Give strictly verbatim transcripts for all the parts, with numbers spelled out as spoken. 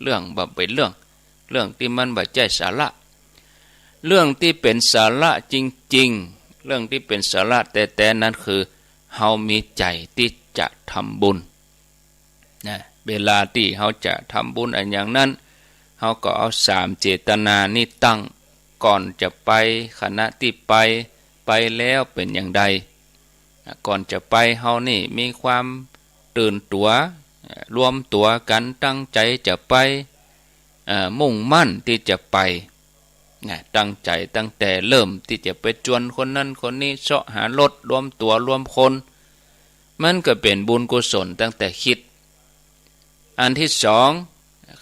เรื่องบ่เป๋นเรื่อง เรื่องตี้มันบ่ใจ้สาระ เรื่องตี้เป๋นสาระจริงๆ เรื่องตี้เป๋นสาระแต๊ๆ นั้นคือ เฮามีใจ๋ตี้จะทำบุญ นะ เวลาตี้เฮาจะทำบุญอะหยังนั้น เฮาก็เอาสามเจตนานี้ตั้ง ก่อนจะไป ขณะตี้ไป ไปแล้วเป๋นอย่างใด นะ ก่อนจะไปเฮานี่มีความตื่นตั๋ว เอ่อ รวมตั๋วกั๋นตั้งใจ๋จะไป เอ่อ มุ่งมั่นตี้จะไป นะ ตั้งใจ๋ตั้งแต่เริ่มตี้จะไปจวนคนนั้นคนนี้ เซาะหารถ รวมตั๋วรวมคน มันก็เป๋นบุญกุศลตั้งแต่กึ๊ด อันตี้สอง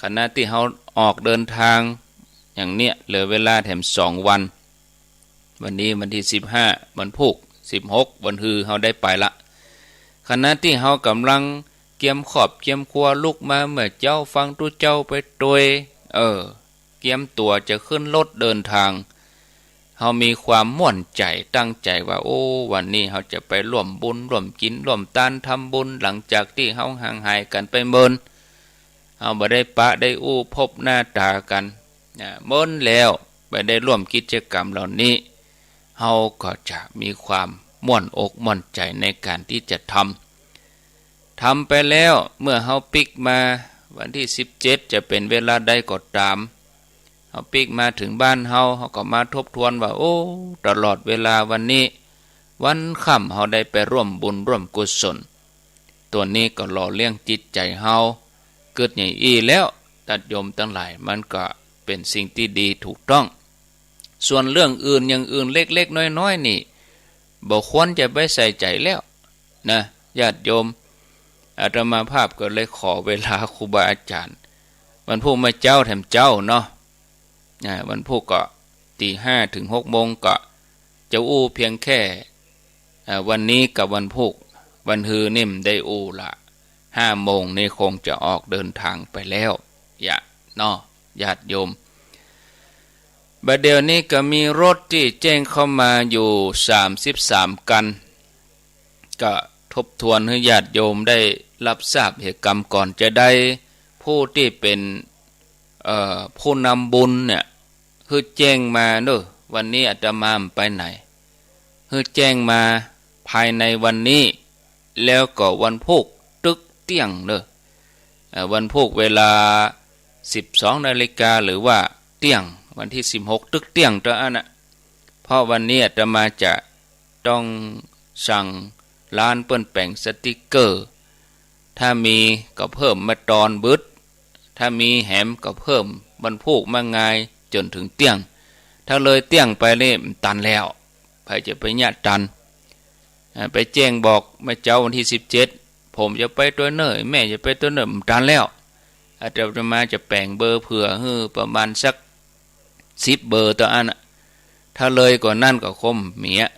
ขณะตี้เฮาออกเดินทาง อย่างเนี้ย เหลือเวลาแถมสองวัน วันนี้วันตี้สิบห้า วันพูก สิบหก วันฮือ เฮาได้ไปละ ขณะตี้เฮากำลังเกียมครอบเกียมครัว ลุกมาเมื่อเจ๊า ฟังตุ๊เจ้าไปตวย เออ เกียมตั๋วจะขึ้นรถเดินทาง เฮามีความม่วนใจ๋ ตั้งใจ๋ว่า โอ้ วันนี้เฮาจะไปร่วมบุญ ร่วมกิ๋น ร่วมตาน ทำบุญ หลังจากตี้เฮาห่างหายกั๋นไปเมิน เฮาบ่ได้ปะได้อู้พบหน้าต๋ากั๋น นะ เมินแล้ว บ่ได้ร่วมกิจกรรมเหล่านี้ เฮาก็จะมีความม่วนอกม่วนใจ๋ในก๋านตี้จะทำ ทำไปแล้ว เมื่อเฮาปิ๊กมาวันตี้สิบเจ็ด จะเป๋นเวลาใดก็ต๋าม เฮาปิ๊กมาเถิงบ้านเฮา เฮาก็มาทบทวนว่า โอ้ ตลอดเวลาวันนี้ วันค่ำเฮาได้ไปร่วมบุญร่วมกุศล ตั๋วนี้ก็หล่อเลี้ยงจิตใจ๋เฮา กึ๊ดอย่างอี้แล้ว ญาติโยมตังหลาย มันก็เป๋นสิ่งตี้ดีถูกต้อง ส่วนเรื่องอื่นอย่างอื่นเล็กๆ น้อยๆ นี่ บ่ควรจะไปใส่ใจ๋แล้ว นะ ญาติโยม อาตมาภาพก็เลยขอเวลาครูบาอาจ๋ารย์ วันพูกเมื่อเจ๊าแถมเจ๊าเนาะ อ่า วันพูกก็ตีห้าเถิงหกโมง ก็จะอู้เพียงแค่ อ่า วันนี้กับวันพูก วันฮือนี่บ่ได้อู้ละ ห้าโมงนี่คงจะออกเดินทางไปแล้ว เยียะ เนาะ ญาติโยม บ่าเดี่ยวนี้ก็มีรถตี้แจ้งเข้ามาอยู่สามสิบสามคัน ก็ทบทวนหื้อญาติโยมได้รับทราบเหียกำก่อนจะได้ ผู้ตี้เป๋น เอ่อ ผู้นำบุญเนี่ย หื้อแจ้งมาเน่อ วันนี้อาตมาบ่ไปไหน หื้อแจ้งมาภายในวันนี้ แล้วก็วันพูกตึกเตี้ยงเน่อ เอ่อ วันพูกเวลาสิบสองนาฬิกา หรือว่าเตี้ยง วันตี้สิบหก ตึกเตี้ยงเต้าอั้นน่ะ เพราะวันนี้อาตมาจะต้องสั่งร้านเปิ้นแป๋งสติกเกอร์ ถ้ามีก็เพิ่มมาตอนบึด ถ้ามีแหมก็เพิ่มวันพูกมางายจ๋นเถิงเตี้ยง ถ้าเลยเตี้ยงไปนี่บ่ตันแล้ว ใผจะไปเยียะตัน อ่า ไปแจ้งบอกเมื่อเจ๊าวันตี้สิบเจ็ด ผมจะไปตวยเน่อ แม่จะไปตวยเน่อ บ่ตันแล้ว อาตมาจะแป๋งเบอร์เผื่อหื้อประมาณสักสิบเบอร์เต้าอั้นน่ะ ถ้าเลยกว่านั้นก็คงบ่มีอะ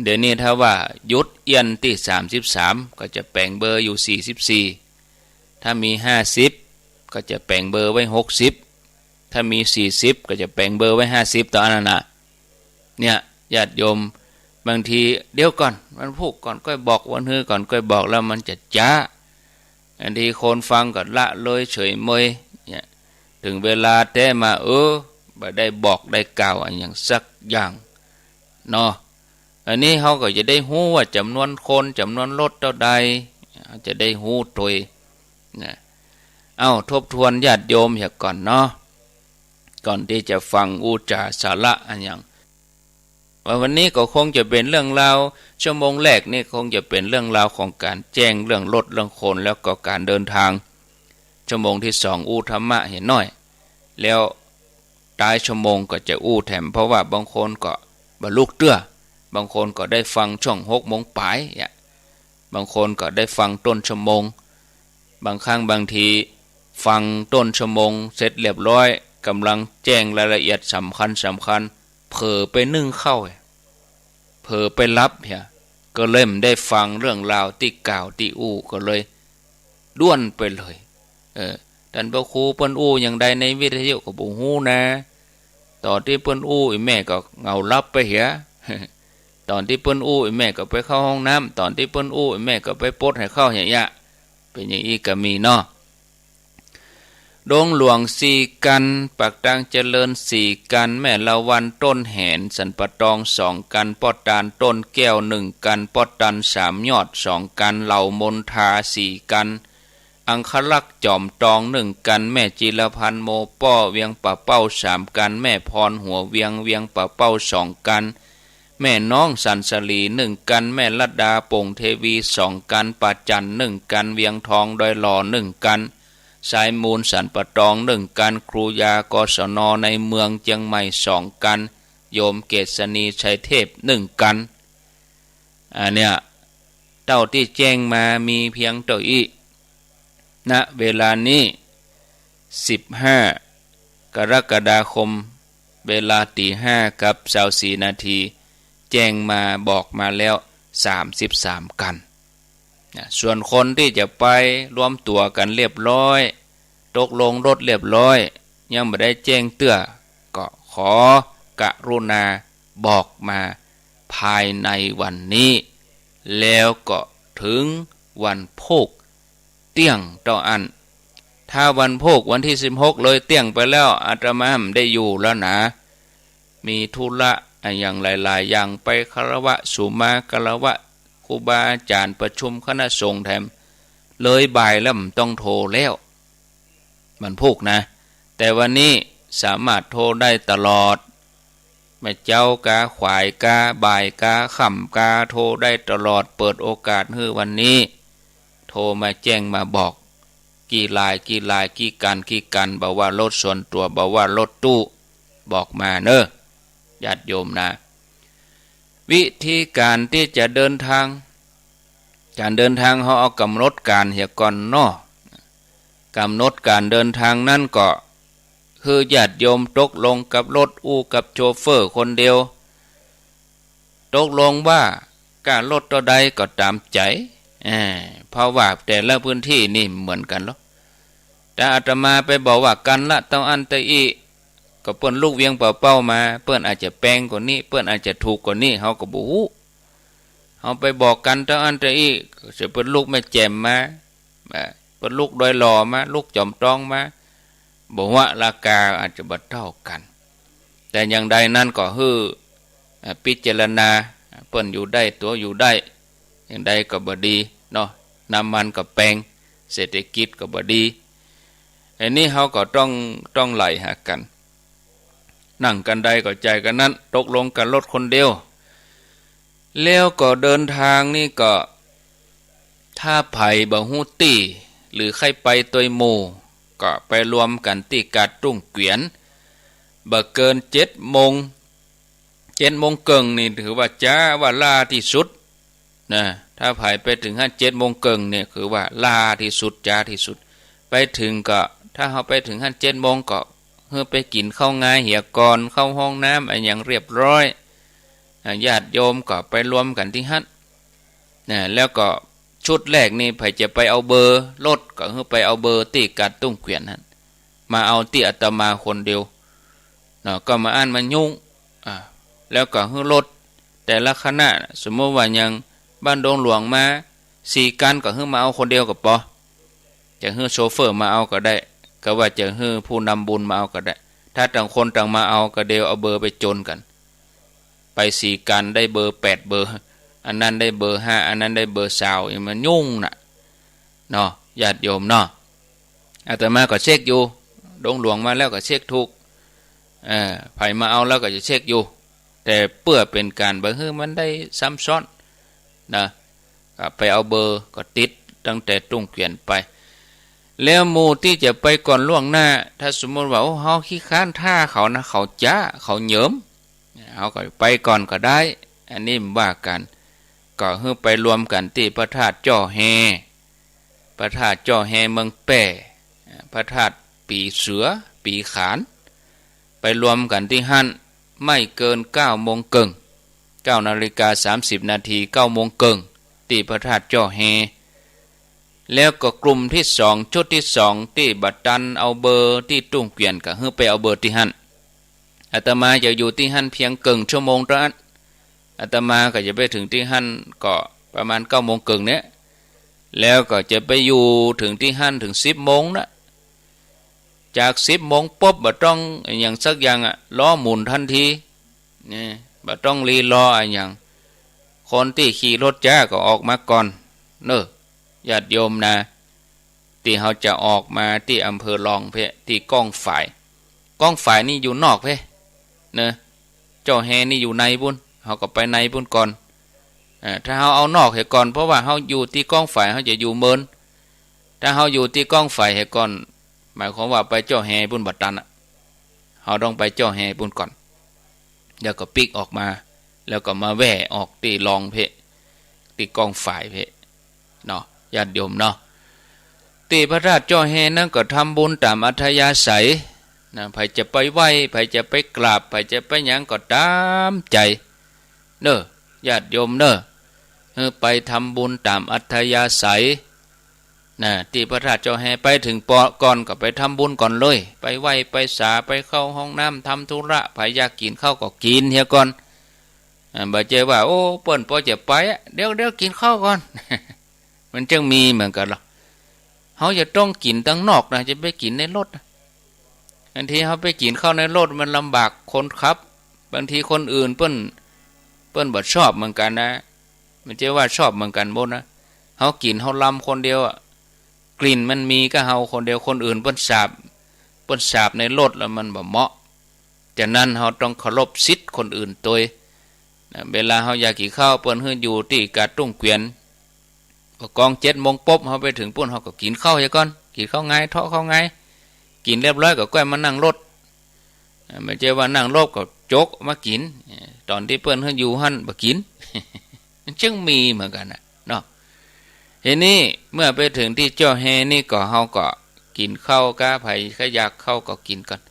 เดี๋ยวนี้ถ้าว่าหยุดเอี้ยนตี้สามสิบสาม ก็จะแป๋งเบอร์อยู่สี่สิบสี่ ถ้ามีห้าสิบ ก็จะแป๋งเบอร์ไว้หกสิบ ถ้ามีสี่สิบ ก็จะแป๋งเบอร์ไว้ห้าสิบ เต้าอั้นน่ะนะ เนี่ย ญาติโยม บางที เดี๋ยวก่อน วันพูกก่อนก้อยบอก วันฮือก่อนก้อยบอก แล้วมันจะจ๊า บางทีคนฟังก็ละเลยเฉยเมย เนี่ย เถิงเวลาแต๊มา เออ บ่ได้บอกได้กล่าวอะหยังสักอย่าง เนาะ อันนี้เฮาก็จะได้ฮู้ว่าจ๋ำนวนคน จ๋ำนวนรถเต้าใด จะได้ฮู้ตวย นะ เอ้า ทบทวนญาติโยมเหียก่อนเนาะ ก่อนตี้จะฟังอู้จ๋าสาระอะหยัง ว่าวันนี้ก็คงจะเป๋นเรื่องราว ชั่วโมงแรกนี่คงจะเป๋นเรื่องราวของก๋านแจ้งเรื่องรถเรื่องคน แล้วก็ก๋านเดินทาง ชั่วโมงตี้สองอู้ธรรมะเหียหน้อย แล้ว ต๊ายชั่วโมงก็จะอู้แถม เพราะว่าบางคนก็บ่ลุกเตื้อ บางคนก็ได้ฟังช่วงหกโมงป๋าย เนี่ย บางคนก็ได้ฟังต้นชั่วโมง บางครั้งบางทีฟังต้นชั่วโมงเสร็จเรียบร้อย ก่ำลังแจ้งรายละเอียดสำคัญสำคัญ เผลอไปนึ่งข้าว เผลอไปหลับเหีย ก็เลยบ่ได้ฟังเรื่องราวตี้กล่าวตี้อู้ ก็เลยด้วนไปเลย เออ ต้านพระครูเปิ้นอู้อย่างใดในวิทยุก็บ่ฮู้นะ ต๋อนตี้เปิ้นอู้ อี่แม่ก็เหงาหลับไปเหีย ต๋อนตี้เปิ้นอู้ อี่แม่ก็ไปเข้าห้องน้ำ ต๋อนตี้เปิ้นอู้ อี่แม่ก็ไปปดหื้อข้าวเหีย เป๋นอย่างอี้ก็มีเนาะ ดงหลวงสี่กัณฑ์ ปากตางเจริญสี่กัณฑ์ แม่ละวันต้นแหนสันป่าตองสองกัณฑ์ ป้อตานต้นแก้วหนึ่งกัณฑ์ ป้อตันสามยอดสองกัณฑ์ เหล่ามนทาสี่กัณฑ์ อังครักษ์จอมตองหนึ่งกัณฑ์ แม่จิรพันธ์โมป้อเวียงป่าเป้าสามกัณฑ์ แม่พรหัวเวียงเวียงป่าเป้าสองกัณฑ์ แม่น้องสันสลีหนึ่งกัณฑ์ แม่ลัดดาโป่งเทวีสองกัณฑ์ ป่าจันทน์หนึ่งกัณฑ์ เวียงทองดอยหล่อหนึ่งกัณฑ์ สายมูลสันป่าตองหนึ่งกัณฑ์ ครูยา กศน ในเมืองเจียงใหม่สองกัณฑ์ โยมเกษณีชัยเทพหนึ่งกัณฑ์ อันเนี้ย เต้าตี้แจ้งมามีเพียงเต้าอี้ ณ เวลานี้ สิบห้า กรกฎาคม เวลาตี๋ห้ากับซาวสี่นาที แจ้งมาบอกมาแล้ว สามสิบสามกัณฑ์ นะ ส่วนคนตี้จะไปรวมตั๋วกั๋นเรียบร้อย ตกลงรถเรียบร้อย ยังบ่ได้แจ้งเตื้อ ก็ขอกรุณาบอกมาภายในวันนี้ แล้วก็เถิงวันพูกเตี้ยงเต้าอั้น ถ้าวันพูกวันตี้สิบหกเลยเตี้ยงไปแล้ว อาตมาบ่ได้อยู่แล้วนะ มีธุระอะหยังหลายๆ อย่าง ไปคารวะสุมา คารวะครูบาอาจ๋ารย์ ประชุมคณะสงฆ์แถม เลยบ่ายแล้วบ่ต้องโทรแล้ว วันพูกนะ แต่วันนี้สามารถโทรได้ตลอด แม่เจ๊ากา ขวายกา บ่ายกา ค่ำกา โทรได้ตลอด เปิดโอกาสหื้อวันนี้ โทรมาแจ้งมาบอก กี่ราย กี่ราย กี่กัณฑ์ กี่กัณฑ์ บ่ว่ารถส่วนตั๋ว บ่ว่ารถตู้ บอกมาเน่อ ญาติโยมนะ วิธีก๋านตี้จะเดินทาง ก๋านเดินทางเฮาเอาก๋ำหนดก๋านเหียก่อนเนาะ ก๋ำหนดก๋านเดินทางนั้นก็ คือญาติโยมตกลงกับรถ อู้กับโชเฟอร์คนเดียว ตกลงว่าก้ารถเต้าใดก็ต๋ามใจ๋ เอ่อ เพราะว่าแต่ละพื้นตี้นี่บ่เหมือนกั๋นหรอก แต่อาตมาไปบอกว่ากัณฑ์ละเต้าอั้นเต้าอี้ ก็เปิ้นลุกเวียงป่าเป้ามา เปิ้นอาจจะแปงกว่านี้ เปิ้นอาจจะถูกกว่านี้ เฮาก็บ่ฮู้ เฮาไปบอกกัณฑ์เต้าอั้นเต้าอี้ เสียเปิ้นลุกแม่แจ่มมา อ่า เปิ้นลุกดอยหล่อมา ลุกจอมตองมา บ่ฮู้ ราคาอาจจะบ่เต้ากั๋น แต่อย่างใดนั้นก็หื้อ อ่า พิจารณา เปิ้นอยู่ได้ ตั๋วอยู่ได้ อย่างใดก็บ่ดีเนาะ น้ำมันก็แปง เศรษฐกิจก็บ่ดี อันนี้เฮาก็ต้อง ต้องไหล่หากั๋น นั่งกั๋นใดก็จ่ายกั๋นนั้น ตกลงกับรถคนเดียว แล้วก็เดินทางนี่ก็ ถ้าใผบ่ฮู้ตี้ หรือใค่ไปตวยหมู่ ก็ไปรวมกั๋นตี้กาดตุ้งเกวียน บ่เกินเจ็ดโมง เจ็ดโมงเกิ่งนี่ถือว่าจ๊า ว่าล้าตี้สุดนะ ถ้าใผไปเถิงหั้นเจ็ดโมงเกิ่งเนี่ย คือว่าล้าตี้สุด จ๊าตี้สุด ไปเถิงก็ ถ้าเฮาไปเถิงหั้นเจ็ดโมงก็ หื้อไปกิ๋นข้าวงายเหียก่อน เข้าห้องน้ำอะหยังเรียบร้อย อ่า ญาติโยมก็ไปรวมกั๋นตี้หั้น นะ แล้วก็ชุดแรกนี่ใผจะไปเอาเบอร์รถ ก็หื้อไปเอาเบอร์ตี้กาดตุ้งเกวียนหั้น มาเอาตี้อาตมาคนเดียวเนาะ ก็บ่อั้นบ่ยุ่ง อ่า แล้วก็หื้อรถแต่ละคณะ สมมุติว่าอย่างบ้านดงหลวงมาสี่กัณฑ์ ก็หื้อมาเอาคนเดียวก็ปอ จะหื้อโชเฟอร์มาเอาก็ได้ ก็ว่าจะหื้อผู้นำบุญมาเอาก็ได้ ถ้าต่างคนต่างมาเอาก็เดี๋ยวเอาเบอร์ไปจนกั๋น ไปสี่กัณฑ์ได้เบอร์แปดเบอร์ อันนั้นได้เบอร์ห้า อันนั้นได้เบอร์ซาว อย่างมันยุ่งน่ะ เนาะ ญาติโยมเนาะ อาตมาก็เช็คอยู่ ดงหลวงมาแล้วก็เช็คถูก เอ่อ ใผมาเอาแล้วก็จะเช็คอยู่ แต่เปื้อเป๋นก๋านบ่หื้อมันได้ซ้ำซ้อนนะ ก็ไปเอาเบอร์ก็ติดตั้งแต่ตุ้งเกวียนไป แล้วหมู่ตี้จะไปก่อนล่วงหน้า ถ้าสมมุติว่า โอ้ เฮาขี้ค้านถ้าเขานะ เขาจ๊า เขาเหยิม เฮาก็ไปก่อนก็ได้ อันนี้บ่ว่ากั๋น ก็หื้อไปรวมกั๋นตี้พระธาตุจ้อแฮ พระธาตุจ้อแฮเมืองแป้ พระธาตุปี๋เสือ ปี๋ขาน ไปรวมกั๋นตี้หั้น ไม่เกินเก้าโมงเกิ่ง เก้านาฬิกาสามสิบนาที เก้าโมงเกิ่ง ตี้พระธาตุจ้อแฮ แล้วก็กลุ่มตี้สอง ชุดตี้สอง ตี้บ่ตันเอาเบอร์ตี้ตุ้งเกวียน ก็หื้อไปเอาเบอร์ตี้หั้น อาตมาจะอยู่ตี้หั้นเพียงเกิ่งชั่วโมงเต้าอั้น อาตมาก็จะไปเถิงตี้หั้นก็ประมาณเก้าโมงเกิ่งเนี่ย แล้วก็จะไปอยู่เถิงตี้หั้นเถิงสิบโมงนะ จากสิบโมงปุ๊บ บ่ต้องอะหยังสักอย่างอะ ล้อหมุนทันที นี่ บ่ต้องรีรออะหยัง คนตี้ขี่รถจ๊าก็ออกมาก่อน เน่อ ญาติโยมนะ ตี้เฮาจะออกมาตี้อำเภอรองเพ่ ตี้ก้องฝาย ก้องฝายนี่อยู่นอกเพ่ เน่อ เจ้าแฮนี่อยู่ในปู้น เฮาก็ไปในปู้นก่อน เอ่อ ถ้าเฮาเอานอกเหียก่อน เพราะว่าเฮาอยู่ตี้ก้องฝาย เฮาจะอยู่เมิน ถ้าเฮาอยู่ตี้ก้องฝายเหียก่อน หมายความว่าไปเจ้าแฮปู้นบ่ตันอะ เฮาต้องไปเจ้าแฮปู้นก่อน แล้วก็ปิ๊กออกมา แล้วก็มาแว่ออกตี้รองเพ่ ตี้ก้องฝายเพ่ เนาะ ญาติโยมเนาะ ตี้พระธาตุเจ้าแฮนั้นก็ทำบุญต๋ามอัธยาศัยนะ ใผจะไปไหว้ ใผจะไปกราบ ใผจะไปหยังก็ต๋ามใจ๋ เน่อ ญาติโยมเน่อ เออ ไปทำบุญต๋ามอัธยาศัยนะ ตี้พระธาตุเจ้าแฮ ไปเถิงปอก่อนก็ไปทำบุญก่อนเลย ไปไหว้ไปสา ไปเข้าห้องน้ำ ทำธุระ ใผอยากกิ๋นข้าวก็กิ๋นเหียก่อน อ่า บ่ใจ้ว่า โอ้ เปิ้นปอจะไปอะ เดี๋ยว เดี๋ยวกิ๋นข้าวก่อน มันจึงมีเหมือนกั๋นลอ เฮาจะต้องกิ๋นตังนอกนะ จะไปกิ๋นในรถนะ บางทีเฮาไปกิ๋นข้าวในรถมันลำบากคนขับ บางทีคนอื่นเปิ้น เปิ้นบ่ชอบเหมือนกั๋นนะ บ่ใจ้ว่าชอบเหมือนกั๋นหมดนะ เฮากิ๋นเฮาลำคนเดียวอะ กลิ่นมันมีก้าเฮาคนเดียว คนอื่นเปิ้นสาบ เปิ้นสาบในรถแล้วมันบ่เหมาะ ฉะนั้นเฮาต้องเคารพสิทธิ์คนอื่นตวยนะ เวลาเฮาอยากกิ๋นข้าว เปิ้นหื้ออยู่ตี้กาดตุ้งเกวียน ปอก่อนเจ็ดโมงปุ๊บ เฮาไปเถิงปู้น เฮาก็กิ๋นข้าวเหียก่อน กิ๋นข้าวงาย เทาะข้าวงาย กิ๋นเรียบร้อยก็ก้อยมานั่งรถ อ่า บ่ใจ้ว่านั่งรถก็จกมากิ๋น เอ่อ ต๋อนตี้เปิ้นหื้ออยู่หั้นบ่กิ๋น มันจึงมีเหมือนกั๋นนะเนาะ ทีนี้เมื่อไปเถิงตี้เจ้าแฮนี่ก็ เฮาก็กิ๋นข้าวก้า ใผใค่อยากข้าวก็กิ๋นก่อน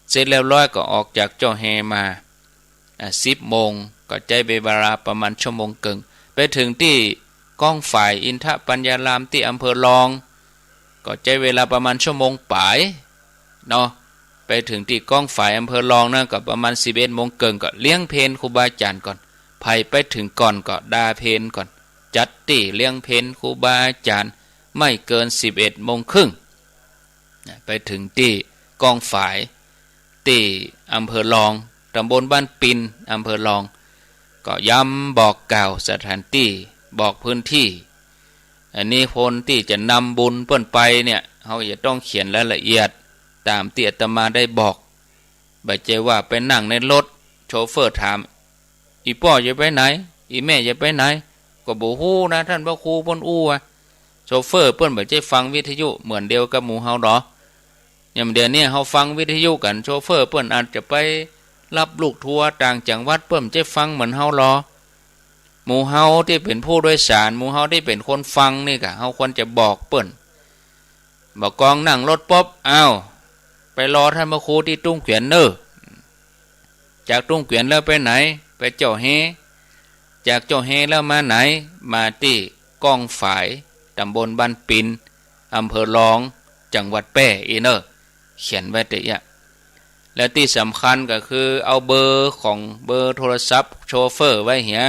เสร็จเรียบร้อยก็ออกจากเจ้าแฮมา อ่า สิบโมง ก็ใจ๊เวลาประมาณชั่วโมงเกิ่ง ไปเถิงตี้ก้องฝาย อินทปัญญาราม ตี้อำเภอรอง ก็ใจ๊เวลาประมาณชั่วโมงป๋ายเนาะ ไปเถิงตี้ก้องฝายอำเภอรองนั้นก็ประมาณสิบเอ็ดโมงเกิ่ง ก็เลี้ยงเพลครูบาอาจ๋ารย์ก่อน ใผไปเถิงก่อนก็ดาเพลก่อน จัดตี้เลี้ยงเพลครูบาอาจ๋ารย์ ไม่เกินสิบเอ็ดโมงครึ่ง นะ ไปเถิงตี้ก้องฝาย ตี้อำเภอรอง ต๋ำบลบ้านปิน อำเภอรอง ก็ย้ำบอกกล่าวสถานตี้ บอกพื้นที่ อันนี้คนตี้จะนำบุญเปิ้นไปเนี่ย เฮาจะต้องเขียนรายละเอียดต๋ามตี้อาตมาได้บอก บ่ใจ้ว่าไปนั่งในรถ โชเฟอร์ถาม อี่ป้อจะไปไหน อี่แม่จะไปไหน ก็บ่ฮู้นะ ต้านพระครูเปิ้นอู้อะ โชเฟอร์เปิ้นบ่ใจ้ฟังวิทยุเหมือนเดียวกับหมู่เฮาหรอ อย่างเดี๋ยวนี้เฮาฟังวิทยุกั๋น โชเฟอร์เปิ้นอาจจะไปรับลูกทัวร์ต่างจังหวัด เปิ้นบ่ใจ้ฟังเหมือนเฮาหรอ หมู่เฮาตี้เป๋นผู้โดยสาร หมู่เฮาตี้เป๋นคนฟังนี่ก่ะ เฮาควรจะบอกเปิ้น บ่กองนั่งรถปุ๊บ อ้าว ไปรอต้านพระครูตี้ตุ้งเกวียนเน่อ จากตุ้งเกวียนแล้วไปไหน ไปเจ้าแฮ จากเจ้าแฮแล้วมาไหน มาตี้ก้องฝาย ต๋ำบลบ้านปิน อำเภอรอง จังหวัดแป้อี้เน่อ เขียนไว้ตะเอี้ย และตี้สำคัญก็คือเอาเบอร์ของ เบอร์โทรศัพท์โชเฟอร์ไว้เหีย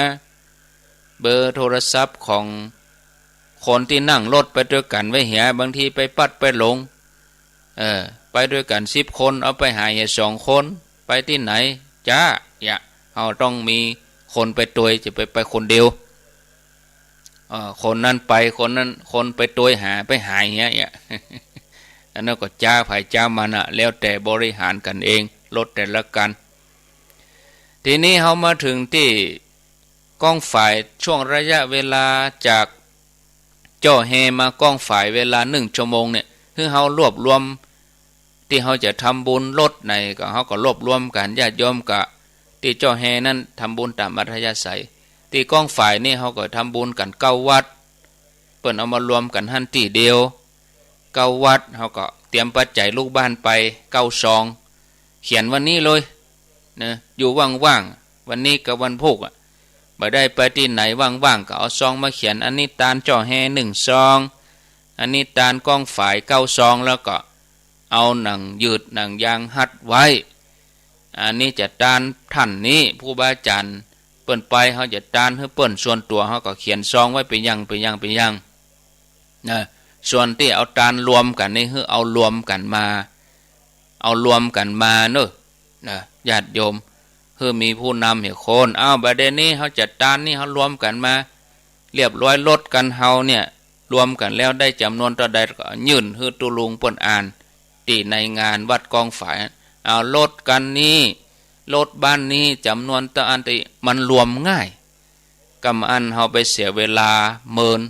เบอร์โทรศัพท์ของคนตี้นั่งรถไปตวยกั๋นไว้เหีย บางทีไปปั๊ดไปหลง เออ ไปตวยกั๋นสิบคน เอาไปหายเหียสองคน ไปตี้ไหน จ๊า เยียะ เฮาต้องมีคนไปตวย จะไป ไปคนเดียว เออ คนนั้นไป คนนั้น คนไปตวยหา ไปหายเหีย เยียะ อันนั้นก็จ๊าใผจ๊ามันน่ะ แล้วแต่บริหารกั๋นเอง รถแต่ละคัน ทีนี้เฮามาเถิงตี้ก้องฝาย ช่วงระยะเวลาจากเจ้าแฮมาก้องฝายเวลาหนึ่งชั่วโมงเนี่ย หื้อเฮารวบรวม ตี้เฮาจะทำบุญรถไหนก็ เฮาก็รวบรวมกั๋น ญาติโยมก็ ตี้เจ้าแฮนั้นทำบุญต๋ามอัธยาศัย ตี้ก้องฝายนี่เฮาก็ทำบุญกั๋นเก้าวัด เปิ้นเอามารวมกั๋นหั้นตี้เดียว เก้าวัด เฮาก็เตรียมปัจจัยลูกบ้านไปเก้าซอง เขียนวันนี้เลย นะ อยู่ว่างๆ วันนี้กับวันพูกอะ บ่ได้ไปตี้ไหน ว่างๆ ก็เอาซองมาเขียน อันนี้ตานเจ้าแฮหนึ่งซอง อันนี้ตานก้องฝายเก้าซอง แล้วก็เอาหนังยืดหนังยางฮัดไว้ อันนี้จะตานต้านนี้ ครูบาอาจ๋ารย์เปิ้นไป เฮาจะตานหื้อเปิ้น ส่วนตั๋วเฮาก็เขียนซองไว้เป๋นอย่าง เป๋นอย่าง เป๋นอย่าง นะ ส่วนตี้เอาตานรวมกั๋นนี่ หื้อเอารวมกั๋นมา เอารวมกั๋นมาเน่อ นะ ญาติโยม หื้อมีผู้นำเหียคน อ้าว บ่าเดี่ยวนี้เฮาจัดตานนี่ เฮารวมกั๋นมา เรียบร้อย รถกั๋นเฮาเนี่ย รวมกั๋นแล้วได้จ๋ำนวนเต้าใดก็ยื่นหื้อตุ๊ลุงเปิ้นอ่าน ตี้ในงานวัดก้องฝาย เอารถกั๋นนี้ รถบ้านนี้จ๋ำนวนเต้าอัน ตี้มันรวมง่าย กำอั้นเฮาไปเสียเวลาเมิน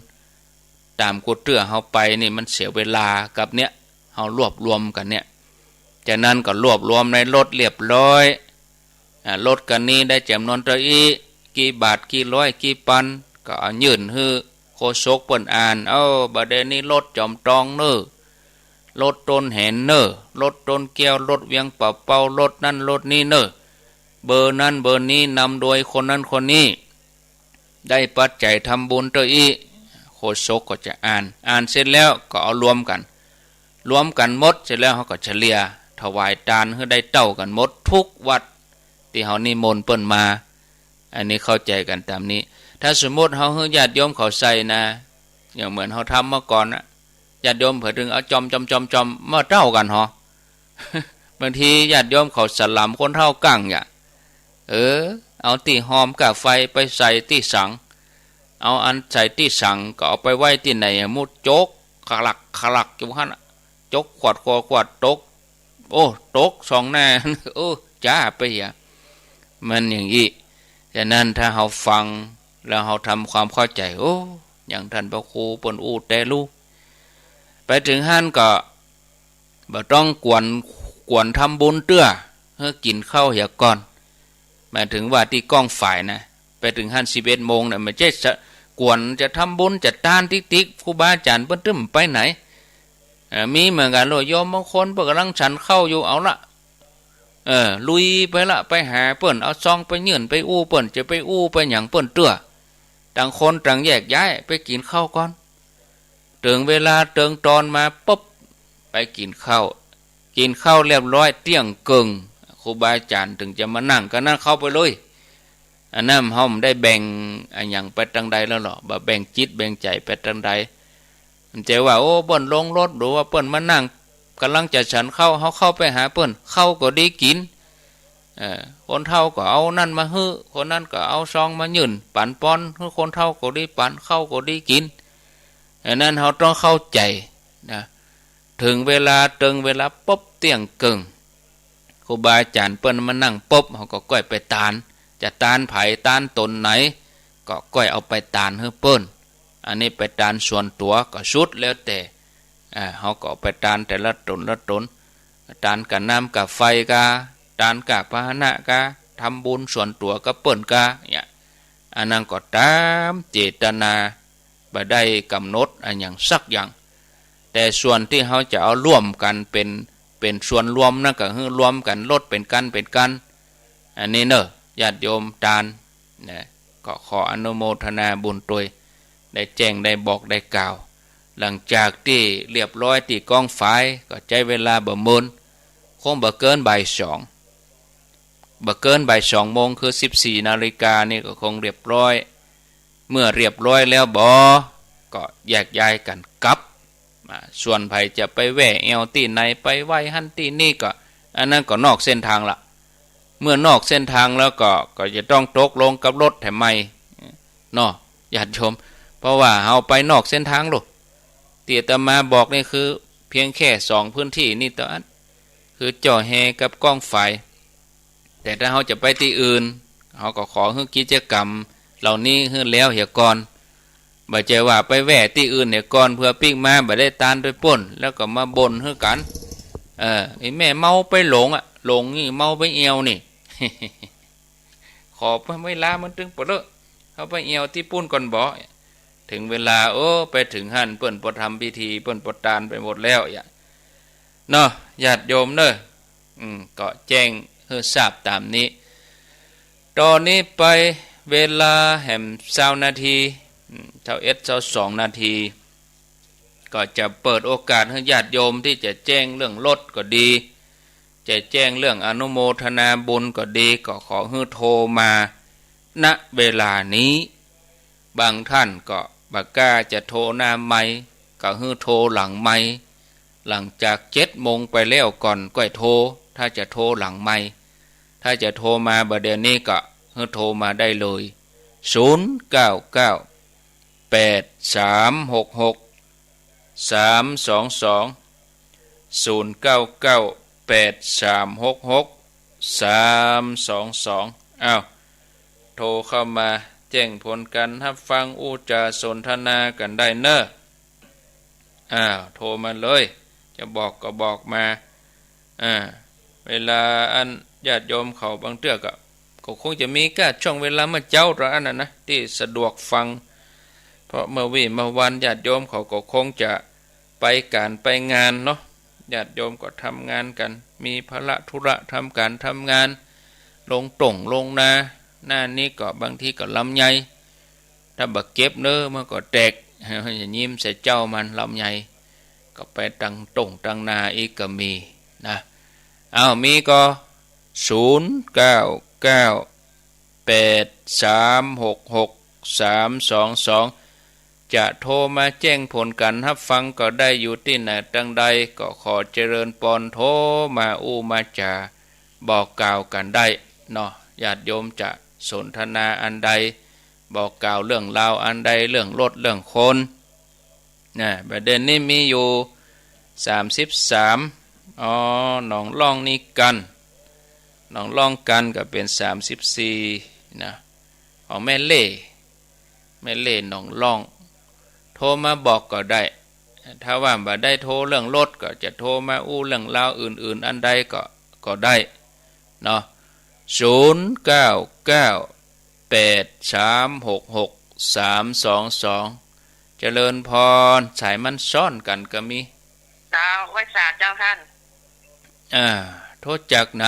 ต๋ามกู้เตื้อเฮาไปนี่มันเสียเวลากับเนี่ย เฮารวบรวมกั๋นเนี่ย จากนั้นก็รวบรวมในรถเรียบร้อย อ่า รถกั๋นนี้ได้จ๋ำนวนเต้าอี้ กี่บาท กี่ร้อย กี่ปัน ก็เอายื่นหื้อโฆษกเปิ้นอ่าน เอ้า บ่าเดี่ยวนี้รถจ๋อมตองเน่อ รถโตนแหนเน่อ รถโตนแก้ว รถเวียงป่าเปา รถนั้นรถนี้เน่อ เบอร์นั้นเบอร์นี้ นำโดยคนนั้นคนนี้ ได้ปัจจัยทำบุญเต้าอี้ โฆษกก็จะอ่าน อ่านเสร็จแล้วก็เอารวมกั๋น รวมกั๋นหมดเสร็จแล้วเฮาก็เฉลี่ยถวายตานหื้อได้เต้ากั๋นหมดกู้วัดตี้เฮานิมนต์เปิ้นมา อันนี้เข้าใจ๋กั๋นต๋ามนี้ ถ้าสมมุติเฮาหื้อญาติโยมเขาใส่นะ อย่างเหมือนเฮาทำเมื่อก่อนนะ ญาติโยมเผิดตึงเอาจ่อมจ่อมจ่อมจ่อม บ่เต้ากั๋นหรอ บางทีญาติโยมเขาสลำคนเฒ่ากั้งอย่า เออ เอาตี้ฮอมก้าไฟไปใส่ตี้สัง เอาอันใส่ตี้สังก็เอาไปไว้ตี้ไหนอะ มุดจกขลักขลักอยู่หั้นอะ จกขวดขวดขวดตก โอ้ ตกสองหน้า โอ้ จ๊าไปเหีย มันอย่างอี้ ฉะนั้นถ้าเฮาฟังแล้วเฮาทำความเข้าใจ๋ โอ้ อย่างต้านพระครูเปิ้นอู้แต๊ลู ไปเถิงหั้นก็ บ่ต้องกวน กวนทำบุญเตื้อ หื้อกิ๋นข้าวเหียก่อน หมายถึงว่าตี้ก้องฝายนะ ไปเถิงหั้นสิบเอ็ดโมงนะ บ่ใจ้จะกวนจะทำบุญจะตานติ๊กๆ ครูบาอาจ๋ารย์เปิ้นตึ้มไปไหน เอ่อ มีเหมือนกั๋นโลด โยมบางคนเปิ้นก่ำลังฉันข้าวอยู่ เอาละ เออ ลุยไปละ ไปหาเปิ้น เอาซองไปยื่น ไปอู้เปิ้น จะไปอู้ไปหยังเปิ้นเตื้อ ต่างคนต่างแยกย้ายไปกิ๋นข้าวก่อน เถิงเวลาเถิงต๋อนมาปุ๊บ ไปกิ๋นข้าว กิ๋นข้าวเรียบร้อยเตี้ยงเกิ่ง ครูบาอาจ๋ารย์เถิงจะมานั่ง ก็นั่งเข้าไปเลย อันนั้นเฮาบ่ได้แบ่งอะหยังไปตางใดแล้วหรอ บ่แบ่งจิตแบ่งใจ๋ไปตางใด มันจะว่า โอ้ เปิ้นลงรถ หรือว่าเปิ้นมานั่ง ก่ำลังจะฉันข้าว เฮาเข้าไปหาเปิ้น ข้าวก็ดีกิ๋น เอ่อ คนเฒ่าก็เอานั่นมาหื้อ คนนั้นก็เอาซองมายื่น ปันปอนหื้อคนเฒ่าก็ดี ปันข้าวก็ดีกิ๋น อันนั้นเฮาต้องเข้าใจ๋นะ เถิงเวลาเถิงเวลาปุ๊บเตี้ยงเกิ่ง ครูบาอาจ๋ารย์เปิ้นมานั่งปุ๊บ เฮาก็ก้อยไปตาน จะตานใผตานต๋นไหน ก็ก้อยเอาไปตานหื้อเปิ้น อันนี้ไปตานส่วนตั๋วก็สุดแล้วแต่ อ่า เฮาก็เอาไปตานแต่ละต๋นละต๋น ตานก้าน้ำก้าไฟกา ตานก้าพาหนะกา ทำบุญส่วนตั๋วกับเปิ้นกา เนี่ย อันนั้นก็ต๋ามเจตนา บ่ได้ก๋ำหนดอะหยังสักอย่าง แต่ส่วนตี้เฮาจะเอาร่วมกั๋นเป๋น เป๋นส่วนรวมนั้นก็หื้อรวมกั๋นลดเป๋นกั๋นเป๋นกั๋น อันนี้เน่อ ญาติโยมตาน นะ ก็ขออนุโมทนาบุญตวย ได้แจ้งได้บอกได้กล่าว หลังจากตี้เรียบร้อยตี้ก้องฝาย ก็ใจ๊เวลาบ่เมิน คงบ่เกินบ่ายสอง บ่เกินบ่ายสองโมง คือสิบสี่นาฬิกานี่ก็คงเรียบร้อย เมื่อเรียบร้อยแล้วบ่ ก็แยกย้ายกั๋นกลับ อ่า ส่วนใผจะไปแว่แอ่วตี้ไหน ไปไหว้หั้นตี้นี่ก็ อันนั้นก็นอกเส้นทางละ เมื่อนอกเส้นทางแล้วก็ ก็จะต้องตกลงกับรถแถมใหม่เนาะ ญาติโยม เพราะว่าเฮาไปนอกเส้นทางโลด ตี้อาตมาบอกนี่คือเพียงแค่สองพื้นที่นี่เต้าอั้น คือจ่อแฮกับก้องฝาย แต่ถ้าเฮาจะไปตี้อื่น เฮาก็ขอหื้อกิจกรรมเหล่านี้หื้อแล้วเหียก่อน บ่ใจ้ว่าไปแว่ตี้อื่นเหียก่อน เผื่อปิ๊กมาบ่ได้ตานไปเปิ้น แล้วก็มาบ่นหื้อกั๋น เออ ไอ้แม่เมาไปหลงอะ หลงนี่เมาไปแอ่วนี่ ขอเวลามันตึงปะเลอะ เฮาไปแอ่วตี้ปู้นก่อนบ่ เถิงเวลา โอ้ ไปเถิงหั้นเปิ้นปอทำพิธี เปิ้นปอตานไปหมดแล้ว อย่า เนาะ ญาติโยมเน่อ อืม ก็แจ้งหื้อทราบต๋ามนี้ ต๋อนนี้ไปเวลาแหมซาวนาที อืม ซาวเอ็ด ซาวสองนาที ก็จะเปิดโอกาสหื้อญาติโยมตี้จะแจ้งเรื่องรถก็ดี จะแจ้งเรื่องอนุโมทนาบุญก็ดี ก็ขอหื้อโทรมา ณ เวลานี้ บางท่านก็บ่กล้าจะโทรหน้าไมค์ ก็หื้อโทรหลังไมค์ หลังจากเจ็ดโมงไปแล้วก่อนก้อยโทร ถ้าจะโทรหลังไมค์ ถ้าจะโทรมาบ่าเดี่ยวนี้ก็หื้อโทรมาได้เลย ศูนย์เก้าเก้า แปดสามหกหก สามสองสอง ศูนย์เก้าเก้า แปดสามหกหก สามสองสอง อ้าว โทรเข้ามาแจ้งผลการฮับฟังอู้จ๋าสนทนากั๋นได้เน่อ อ้าว โทรมาเลย จะบอกก็บอกมา อ่า เวลาอันญาติโยมเขาบางเตื้อก็ ก็คงจะมีก้าช่วงเวลาเมื่อเจ๊าตอนอั้นน่ะนะ ตี้สะดวกฟัง เพราะเมื่อวี้เมื่อวันญาติโยมเขาก็คงจะไปก๋านไปงานเนาะ ญาติโยมก็ทำงานกั๋น มีภาระธุระทำก๋านทำงาน ลงต้งลงนา หน้านี้ก็บางทีก็ลำไย ถ้าบ่เก็บเน่อมันก็แตก อย่ายิ้มใส่เจ๊ามัน ลำไย ก็ไปตังต้งตังนาอีกก็มีนะ อ้าว มีก็ ศูนย์เก้าเก้า แปดสามหกหก สามสองสอง จะโทรมาแจ้งผลการฮับฟังก็ได้ อยู่ตี้ไหนตังใด ก็ขอเจริญปอน โทรมาอู้มาจ๋าบอกกล่าวกั๋นได้เนาะ ญาติโยมจะสนทนาอันใด บอกกล่าวเรื่องราวอันใด เรื่องรถเรื่องคน นะ บ่าเดี่ยวนี้มีอยู่ สามสิบสาม อ๋อ หนองล่องนี่กัน หนองล่องกันก็เป๋น สามสิบสี่ นะ ของแม่เล่ห์ แม่เล่ห์หนองล่อง โทรมาบอกก็ได้ ถ้าว่าบ่ได้โทรเรื่องรถก็จะโทรมาอู้เรื่องราวอื่นๆ อันใดก็ ก็ได้เนาะ ศูนย์เก้าเก้า แปดสามหกหก สามสองสอง เจริญพร สายมันซ้อนกั๋นก็มี เจ้า ไหว้สาเจ้าต้าน อ่า โทรจากไหน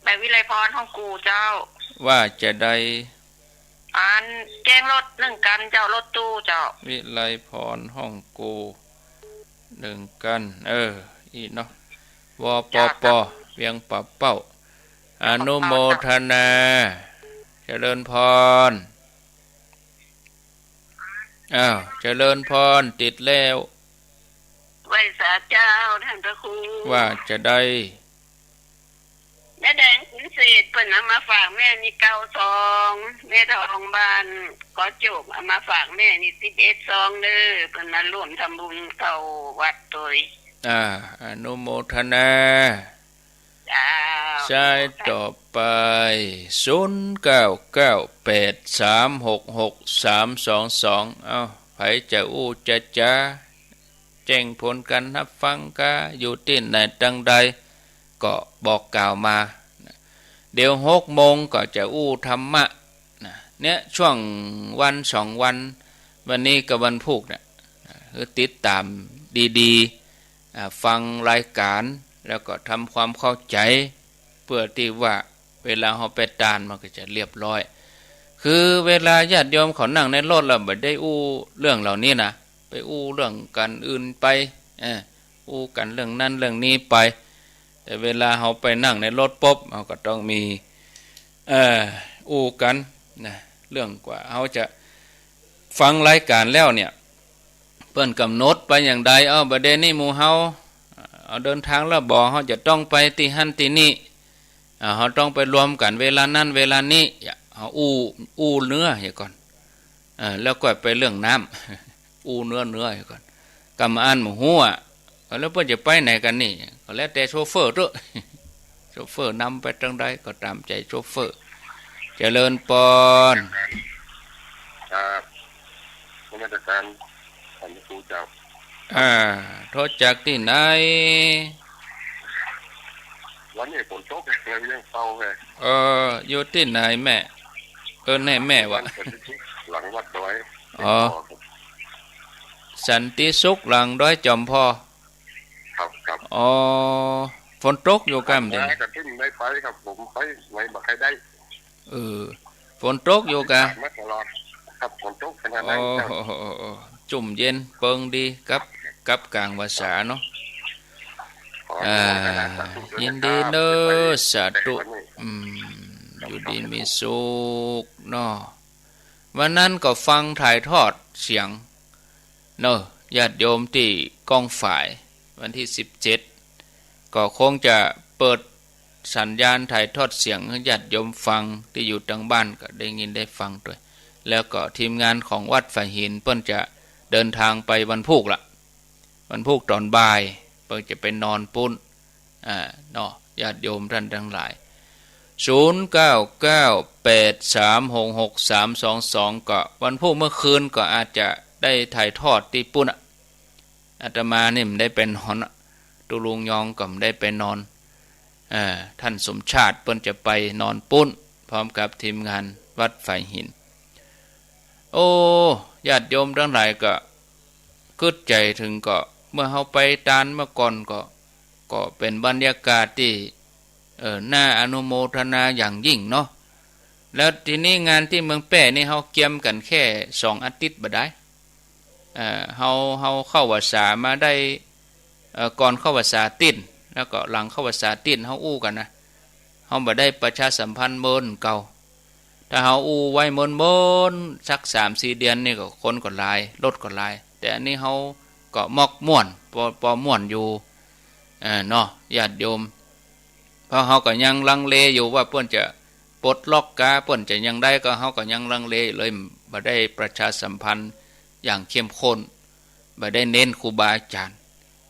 แม่วิไลพรฮ่องกู่เจ้า ว่าจะใด อันแจ้งรถนึ่งคันเจ้า รถตู้เจ้า วิไลพรฮ่องกู่นึ่งคัน เออ อี้เนาะ วปป เจ้า เวียงป่าเป้า อนุโมทนา เจริญพร อ้าว เจริญพร ติดแล้ว ไหว้สาเจ้าต้านพระครู ว่าจะใด แม่แดงขุนเศษเปิ้นเอามาฝากแม่นี่ เก้าสอง แม่ทองบ้านกอจุกเอามาฝากแม่นี่ สิบเอ็ดซองเน่อ เปิ้นมาร่วมทำบุญเข้าวัดตวย อ่า อนุโมทนา เจ้า สายต่อไป ศูนย์เก้าเก้า แปดสามหกหก สามสองสอง เอ้า ใผจะอู้จะจ๋า แจ้งผลการฮับฟังกา อยู่ตี้ไหนตังใด ก็บอกกล่าวมา เดี๋ยวหกโมงก็จะอู้ธรรมะนะ เนี่ย ช่วงวันสองวัน วันนี้กับวันพูกเนี่ย คือติดต๋ามดีๆ อ่า ฟังรายก๋าน แล้วก็ทำความเข้าใจ๋ เปื้อตี้ว่าเวลาเฮาไปตานมันก็จะเรียบร้อย คือเวลาญาติโยมเขานั่งในรถแล้วบ่ได้อู้เรื่องเหล่านี้นะ ไปอู้เรื่องก๋านอื่นไป เออ อู้กั๋นเรื่องนั้นเรื่องนี้ไป แต่เวลาเฮาไปนั่งในรถปุ๊บ เฮาก็ต้องมี เอ่อ อู้กั๋นนะ เรื่องกว่าเฮาจะฟังรายก๋านแล้วเนี่ย เปิ้นก๋ำหนดไปอย่างใด เอ้า บ่าเดี่ยวนี้หมู่เฮา เอ่อ เดินตางแล้วบ่ เฮาจะต้องไปตี้หั้นตี้นี่ อ่า เฮาต้องไปรวมกั๋นเวลานั้นเวลานี้ เฮาอู้ อู้เนื้อเหียก่อน เออ แล้วก็ไปเรื่องน้ำ อู้เนื้อเนื้อก่อน กำอั้นบ่ฮู้อะ แล้วเปิ้นจะไปไหนกั๋นนี่ ก็แล้วแต่โชเฟอร์เต๊อะ โชเฟอร์นำไปตางใดก็ต๋ามใจ๋โชเฟอร์ เจริญปอน ครับ นมัสก๋านต้านพระครูเจ้า อ่า โทรจากตี้ไหน วันนี้ฝนตกเลยยังเศร้าเลย เออ อยู่ตี้ไหนแม่ เออ แน่แม่วะ สันติสุขหลังวัดดอย อ๋อ สันติสุขหลังดอยจอมพอ ครับ ครับ อ๋อ ฝนตกอยู่กำเดียว มาก็ถึงได้ไปครับ ผมไปไหนบ่ค่อยได้ เออ ฝนตกอยู่กะ มาตลอดครับ ฝนตกขนาดนั้นครับ โอ้โห จุ่มเย็นเปิงดีครับ กับก๋างพรรษาเนาะ ขออนุโมทนาสาธุด้วยนะครับ อ่า ยินดีเนอะ สาธุ อืม อยู่ดีมีสุขเนาะ วันนั้นก็ฟังถ่ายทอดเสียงเนอะ ญาติโยมตี้ก้องฝาย วันตี้สิบเจ็ด ก็คงจะเปิดสัญญาณถ่ายทอดเสียงหื้อญาติโยมฟัง ตี้อยู่ตางบ้านก็ได้ยินได้ฟังตวย แล้วก็ทีมงานของวัดฝายหินเปิ้นจะเดินทางไปวันพูกละ วันพูกต๋อนบ่ายเปิ้นจะไปนอนปู๊น อ่า เนาะ ญาติโยมต้านตังหลาย ศูนย์เก้าเก้าแปดสามหกหกสามสองสอง ก็วันพูกเมื่อคืนก็อาจจะได้ถ่ายทอดตี้ปู๊นอะ อาตมานี่บ่ได้ไปนอนอะ ตุ๊ลุงยองก็บ่ได้ไปนอน เอ่อ ต้านสมชาติเปิ้นจะไปนอนปู๊น พร้อมกับทีมงานวัดฝายหิน โอ้ ญาติโยมตังหลายก็กึ๊ดใจ๋เถิง ก็เมื่อเฮาไปตานเมื่อก่อนก็ ก็เป๋นบรรยากาศตี้ เอ่อ น่าอนุโมทนาอย่างยิ่งเนาะ แล้วทีนี้งานตี้เมืองแป้นี่เฮาเกียมกั๋นแค่สองอาทิตย์บ่ดาย เอ่อ เฮา เฮาเข้าพรรษามาได้ เอ่อ ก่อนเข้าพรรษาตี้ แล้วก็หลังเข้าพรรษาตี้ เฮาอู้กั๋นนะ เฮาบ่ได้ประชาสัมพันธ์เหมือนเก่า ถ้าเฮาอู้ไว้เหมือนๆ สักสามสี่เดือนนี่ก็คนก็หลาย รถก็หลาย แต่อันนี้เฮาก็มอกม่วน ปอ ปอม่วนอยู่ เอ่อ เนาะ ญาติโยม เพราะเฮาก็ยังลังเลอยู่ว่าเปิ้นจะปลดล็อกกา เปิ้นจะอย่างใด ก็เฮาก็ยังลังเลอยู่เลย บ่ได้ประชาสัมพันธ์อย่างเข้มข้น บ่ได้เน้นครูบาอาจ๋ารย์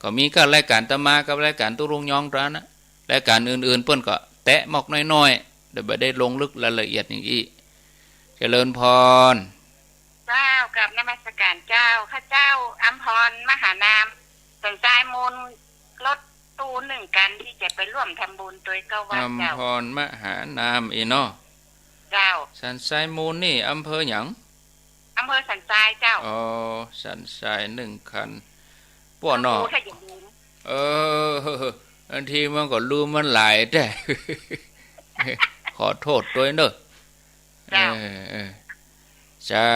ก็มีก็รายก๋านอาตมากับรายก๋านตุ๊ลุงยองเต้านั้นนะ รายก๋านอื่นๆ เปิ้นก็แตะมอกน้อยๆ แต่บ่ได้ลงลึกรายละเอียดอย่างอี้ เจริญพร เจ้า กราบนมัสการเจ้า ข้าเจ้าอำพร มหานาม สันทรายมูล รถตู้นึ่งคันตี้จะไปร่วมทำบุญตวยเก้าวัดเจ้า อำพร มหานาม อี้เนาะ เจ้า สันทรายมูลนี่อำเภอหยัง อำเภอสันทรายเจ้า อ๋อ สันทรายนึ่งคัน ป้อเนาะ โอ้ ถ้าอย่าลืม เออ บางทีมันก็ลืมมันหลายแต๊ ขอโต้ษตวยเน่อ เจ้า เออ เออ สา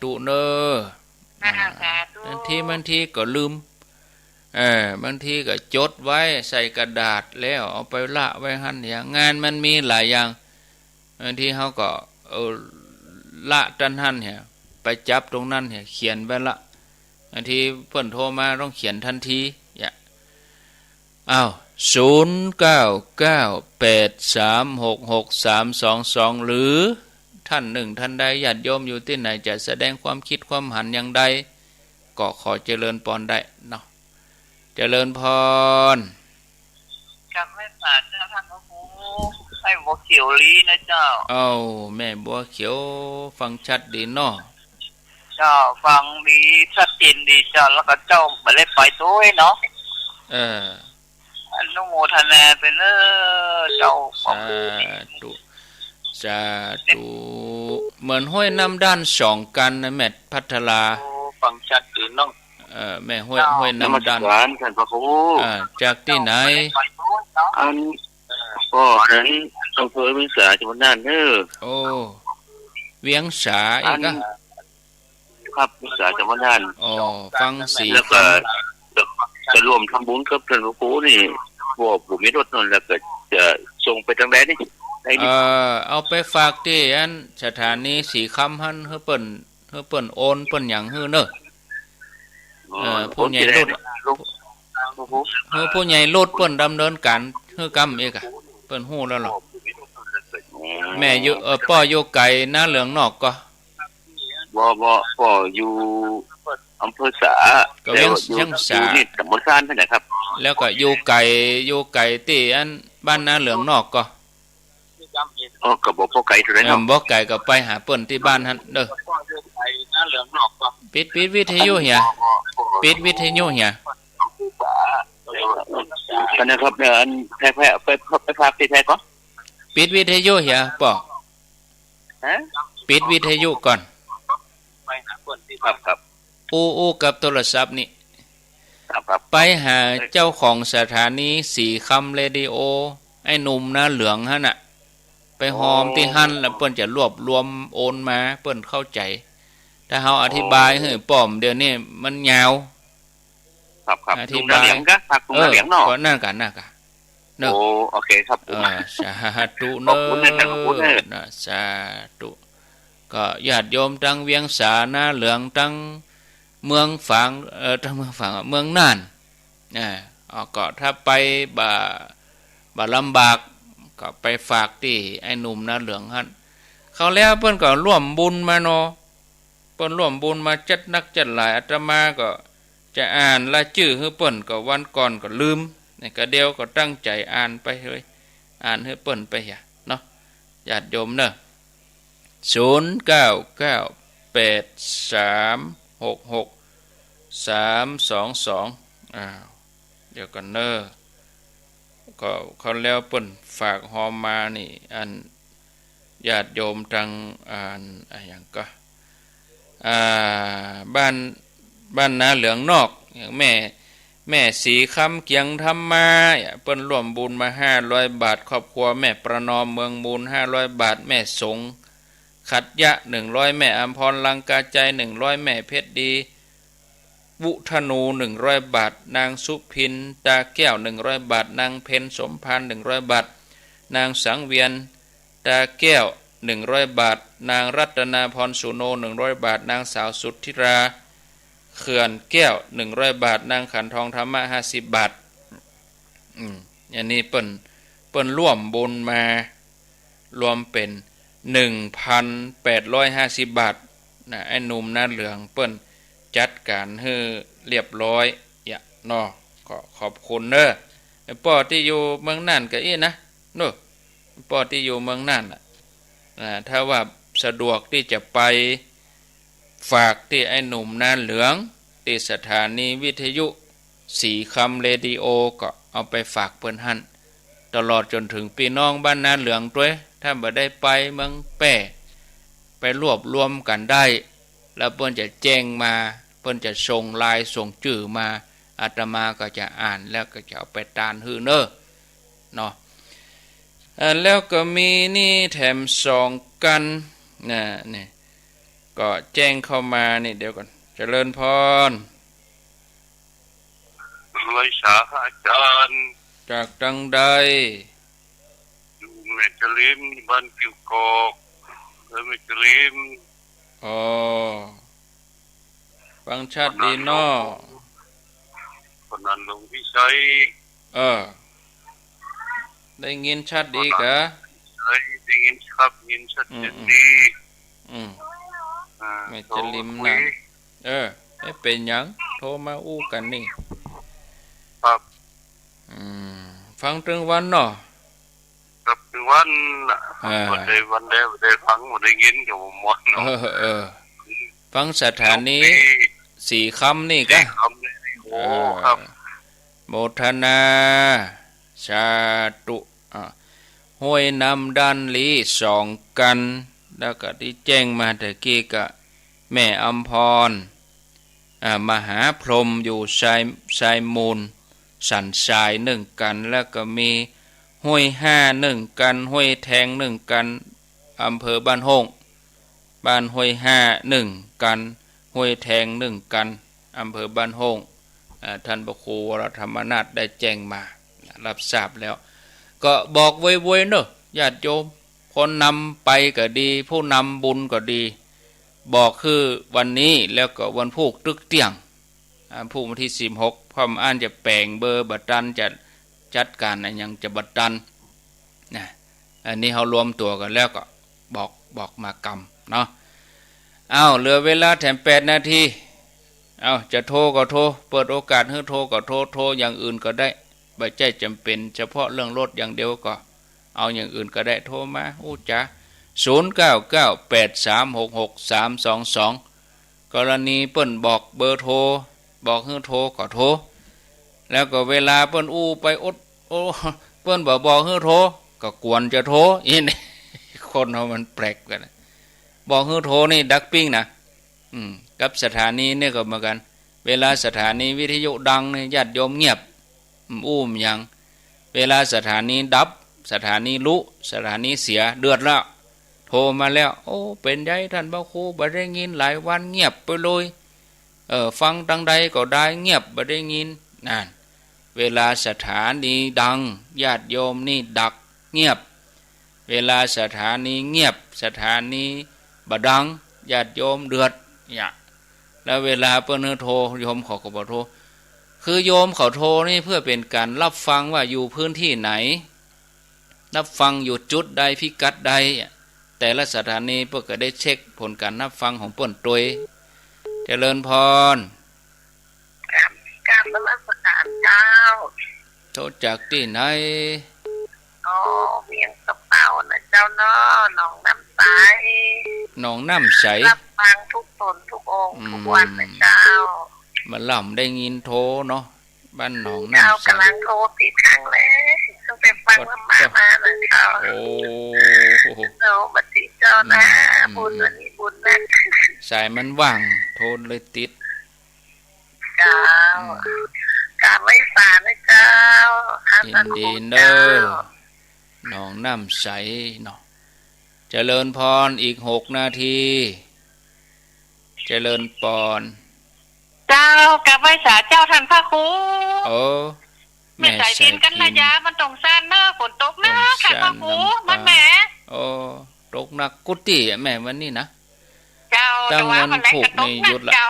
ธุเน่อ เจ้า อ่า สาธุ บางที บางทีก็ลืม เออ บางทีก็จดไว้ใส่กระดาษแล้วเอาไปละไว้หั้น อย่างงานมันมีหลายอย่าง บางทีเฮาก็ เออ ละตังหั้นเหีย ไปจับตรงนั้นเหีย เขียนไว้ละ บางทีเปิ้นโทรมาต้องเขียนทันที เนี่ย อ้าว ศูนย์เก้าเก้าแปดสามหกหกสามสองสอง หรือท่านนึ่งท่านใด ญาติโยมอยู่ตี้ไหน จะแสดงความกึ๊ดความหันอย่างใด ก็ขอเจริญปอนได้เนาะ เจริญพร กราบไหว้สาเจ้าท่านพระครู แม่บัวเขียวลี้นะเจ้า เอ้า แม่บัวเขียว ฟังชัดดีเนาะ เจ้า ฟังดีชัดเจนดีเจ้า แล้วก็เจ้าบ่ได้ไปตวยเนาะ เออ อนุโมทนาไปเน่อเจ้า สาธุ สาธุ เหมือนห้วยน้ำด้านสองคันนะ แม่พัทรา โอ้ ฟังชัดดีเนาะ เอ่อ แม่ห้วย เจ้า ห้วยน้ำด้าน นมัสการท่านพระครู อ่า จากตี้ไหน อัน ก็อันนั้นอำเภอเวียงสาจังหวัดน่านเน่อ โอ้ เวียงสาอีกอะ อัน ครับ เวียงสาจังหวัดน่าน อ๋อ ฟังสี แล้วก็ คำ จะร่วมทำบุญกับท่านพระครูนี่ พวกผมมีรถนั่น แล้วก็จะส่งไปตางใดนี่ ได้นี่ เอ่อ เอาไปฝากตี้อันสถานีสีคำหั้น หื้อเปิ้น หื้อเปิ้นโอนเปิ้นหยังหื้อเน่อ อ๋อ เอ่อ ผู้ใหญ่รถ โอเค เออ ผู้ใหญ่รถเปิ้นดำเนินก๋านหื้อกำอีกอะ เปิ้นฮู้แล้วเหรอ อ๋อ แม่อยู่ เอ่อ ป้ออยู่ไก๋นาเหลืองนอกก่อ บ่ บ่ ป้ออยู่อำเภอสา ก็เวียง แต่ว่าอยู่ เวียงสา อยู่นี่ตำบลซานนั่นแหละครับ แล้วก็อยู่ไก๋ อยู่ไก๋ตี้อันบ้านนาเหลืองนอกก่อ อ๋อ ก็บ่ บ่ไก๋เท่าใดเนาะ เออ บ่ไก๋ก็ไปหาเปิ้นตี้บ้านหั้นเน่อ ปิด ปิดวิทยุเหีย ปิดวิทยุเหีย อันนะครับ เดี๋ยวอันแพ้ แพ้ ไป ไปฝากตี้แพ้ก่อ ปิดวิทยุเหียป้อ ฮะ ปิดวิทยุก่อน ครับ ครับ อู้ อู้กับโทรศัพท์นี่ ครับ ครับ ไปหาเจ้าของสถานีสีคำเรดิโอ ไอ้หนุ่มนาเหลืองหั้นน่ะ ไปฮอมตี้หั้น แล้วเปิ้นจะรวบรวมโอนมา เปิ้นเข้าใจ๋ ถ้าเฮาอธิบายหื้อป้อมเดี๋ยวนี้มันยาว ครับ ครับ อธิบาย ลุงนาเหลืองกะ ฝากลุงนาเหลืองเนาะ เออ ก็นั่นกะ นั่นกะ เนาะ โอ้ โอเคครับผม เออ สาธุเน่อ ขอบคุณนะ ขอบคุณนะ นะ สาธุ ก็ญาติโยมตังเวียงสา นาเหลือง ตัง เมืองฝาง เอ่อ ตางเมืองฝางอะ เมืองน่าน อ่า อ๋อ ก็ถ้าไปบ่ บ่ลำบาก ก็ไปฝากตี้ไอ้หนุ่มนาเหลืองหั้น คราวแล้วเปิ้นก็ร่วมบุญมาเนาะ เปิ้นร่วมบุญมาจัดนักจัดหลาย อาตมาก็จะอ่านรายจื้อหื้อเปิ้น ก็วันก่อนก็ลืม นี่ก็เดี๋ยวก็ตั้งใจ๋อ่านไปเฮย อ่านหื้อเปิ้นไปเหียเนาะ ญาติโยมเนาะ ศูนย์เก้าเก้าแปดสามหกหกสามสองสอง อ้าว เดี๋ยวก่อนเนาะ ก็คราวแล้วเปิ้นฝากฮอมานี่ อันญาติโยมตาง อัน อะหยังก็ อ่า บ้าน บ้านนาเหลืองนอก อย่างแม่ แม่ศรีคำเกียงธรรมา เปิ้นร่วมบุญมาห้าร้อยบาท ครอบครัวแม่ประนอมเมืองมูลห้าร้อยบาท แม่สง ขัดยะ หนึ่งร้อย แม่อำพร ลังกาใจ หนึ่งร้อย แม่เพชรดี วุฒนู หนึ่งร้อย บาท นางสุพิน ตาแก้ว หนึ่งร้อย บาท นางเพ็ญ สมภาร หนึ่งร้อย บาท นางสังเวียน ตาแก้ว หนึ่งร้อย บาท นางรัตนาพร สุโน หนึ่งร้อย บาท นางสาวสุทธิรา เขื่อนแก้ว หนึ่งร้อย บาท นางขันทอง ธรรมะ ห้าสิบ บาท อืม อันนี้เปิ้น เปิ้นร่วมบุญมา รวมเป๋น หนึ่งพันแปดร้อยห้าสิบ บาท นะ ไอ้หนุ่มนาเหลืองเปิ้นจัดก๋านหื้อเรียบร้อย เยียะเนาะ ก็ขอบคุณเน้อ ไอ้ป้อตี้อยู่เมืองน่านก็อี้นะ เนาะ ป้อตี้อยู่เมืองน่านน่ะ อ่า ถ้าว่าสะดวกตี้จะไปฝากตี้ไอ้หนุ่มนาเหลือง ตี้สถานีวิทยุศรีคำเรดิโอ ก็เอาไปฝากเปิ้นหั้น ตลอดจ๋นเถิงปี้น้องบ้านนาเหลืองตวย ถ้าบ่ได้ไปเมืองแป้ ไปรวบรวมกั๋นได้ แล้วเปิ้นจะแจ้งมา เปิ้นจะส่งไลน์ส่งจื้อมา อาตมาก็จะอ่านแล้วก็จะเอาไปตานหื้อเน้อ เนาะ อ่า แล้วก็มีนี่แถมสองกั๋นนะ นี่ ก็แจ้งเข้ามานี่ เดี๋ยวก่อน เจริญพร ไหว้สาพระอาจารย์ จากตางใด อยู่แม่จริม บ้านกิ่วกอก อำเภอแม่จริม อ๋อ ฟังชัดดีเนาะ คนนั้นหลวงพิชัย เออ ได้ยินชัดดีกะ เอ้ย ได้ยินครับ ยินชัดเจนดี อืม อืม อ่า แม่จริม โทรมาคุย นั่น เออ ไม่เป๋นหยัง โทรมาอู้กั๋นนี่ ครับ อืม ฟังตึงวันเนาะ ครับ ตึงวันน่ะ อ่า บ่ได้ วันใดบ่ได้ฟัง บ่ได้ยินก็บ่ม่วนเนาะ เออ เออ ฟังสถานี โชคดี ศรีคำนี่กะ ศรีคำนี่ โอ้ เออ ครับ โมทนา สาธุ อ่า ห้วยน้ำด้านลี้สองกั๋น แล้วก็ตี้แจ้งมาตะกี้ก็แม่อำพร อ่า มหาพรหมอยู่ชาย ชายมูลสันทรายหนึ่งกั๋น แล้วก็มีห้วยห้าหนึ่งกั๋น ห้วยแทงหนึ่งกั๋น อำเภอบ้านโฮ่ง บ้านห้วยห้าหนึ่งกั๋น ห้วยแทงหนึ่งกั๋น อำเภอบ้านโฮ่ง อ่า ท่านพระครูวรธรรมนาถได้แจ้งมา รับทราบแล้ว ก็บอกไว้ๆ เนอะ ญาติโยม คนนำไปก็ดี ผู้นำบุญก็ดี บอกคือวันนี้ แล้วก็วันพูกตึกเตี้ยง อ่า พูกวันตี้สิบหก เพราะมันอั้นจะแป๋งเบอร์บ่ตัน จะจัดก๋านอะหยังจะบ่ตัน นะ อันนี้เฮารวมตั๋วกั๋นแล้วก็บอก บอกมากำเนาะ อ้าว เหลือเวลาแถมแปดนาที อ้าว จะโทรก็โทร เปิดโอกาสหื้อโทรก็โทร โทรอย่างอื่นก็ได้ บ่ใจ้จ๋ำเป๋นเฉพาะเรื่องรถอย่างเดียวก็ เอาอย่างอื่นก็ได้ โทรมาอู้จ๋า ศูนย์เก้าเก้าแปดสามหกหกสามสองสอง กรณีเปิ้นบอกเบอร์โทร บอกหื้อโทรก็โทร แล้วก็เวลาเปิ้นอู้ไปอด โอ้ เปิ้นบ่บอกหื้อโทร ก็กวนจะโทร อี้นี่ คนเฮามันแปลกกั๋น บอกหื้อโทรนี่ดักปิ้งนะ อืม กับสถานีนี่ก็เหมือนกั๋น เวลาสถานีวิทยุดังนี่ญาติโยมเงียบ อืม อู้บ่หยัง เวลาสถานีดับ สถานีลุ สถานีเสีย เดือดแล้ว โทรมาแล้ว โอ้ เป๋นใดท่านพระครู บ่ได้ยินหลายวัน เงียบไปเลย เออ ฟังตางใดก็ได้ เงียบ บ่ได้ยิน นั่น เวลาสถานีดัง ญาติโยมนี่ดักเงียบ เวลาสถานีเงียบ สถานีบ่ดัง ญาติโยมเดือด เนี่ย แล้วเวลาเปิ้นหื้อโทร โยมเขาก็บ่โทร คือโยมเขาโทรนี่เพื่อเป๋นก๋านฮับฟังว่าอยู่พื้นตี้ไหน ฮับฟังอยู่จุดใด พิกัดใด แต่ละสถานีเปิ้นก็ได้เช็คผลก๋านฮับฟังของเปิ้นตวย เจริญพร กราบ กราบนมัสการเจ้า โทรจากตี้ไหน อ๋อ เวียงสะเปานะเจ้าเนาะ หนองน้ำใส หนองน้ำใส ฮับฟังทุกต๋นทุกองค์ อืม ทุกวันนะเจ้า มาล่ำได้ยินโทรเนาะ บ้านหนองน้ำใส เจ้า ก๋ำลังโทรติดครั้งแรก ตั้งแต่ฟังธรรมะมานะเจ้า โอ้ โอ้ บัดนี้เจ้านะ อืม บุญวันนี้บุญนะ สายมันว่าง โทรเลยติด เจ้า อืม กราบไหว้สานะเจ้า ยินดีเน้อ หนองน้ำใสเนาะ เจริญพร อีกหกนาที เจริญปอน เจ้า กราบไหว้สาเจ้าต้านพระครู โอ้ แม่สายพิณ แม่สายพิณ กัณยา มันตรงซ่านเน้อ ฝนตกเน้อ ค่ะ พระครู มันแหม โอ้ ตกหนักกู้ตี้อะแม่วันนี้นะ เจ้า ตั้งวันพูกนี่หยุดละ เจ้า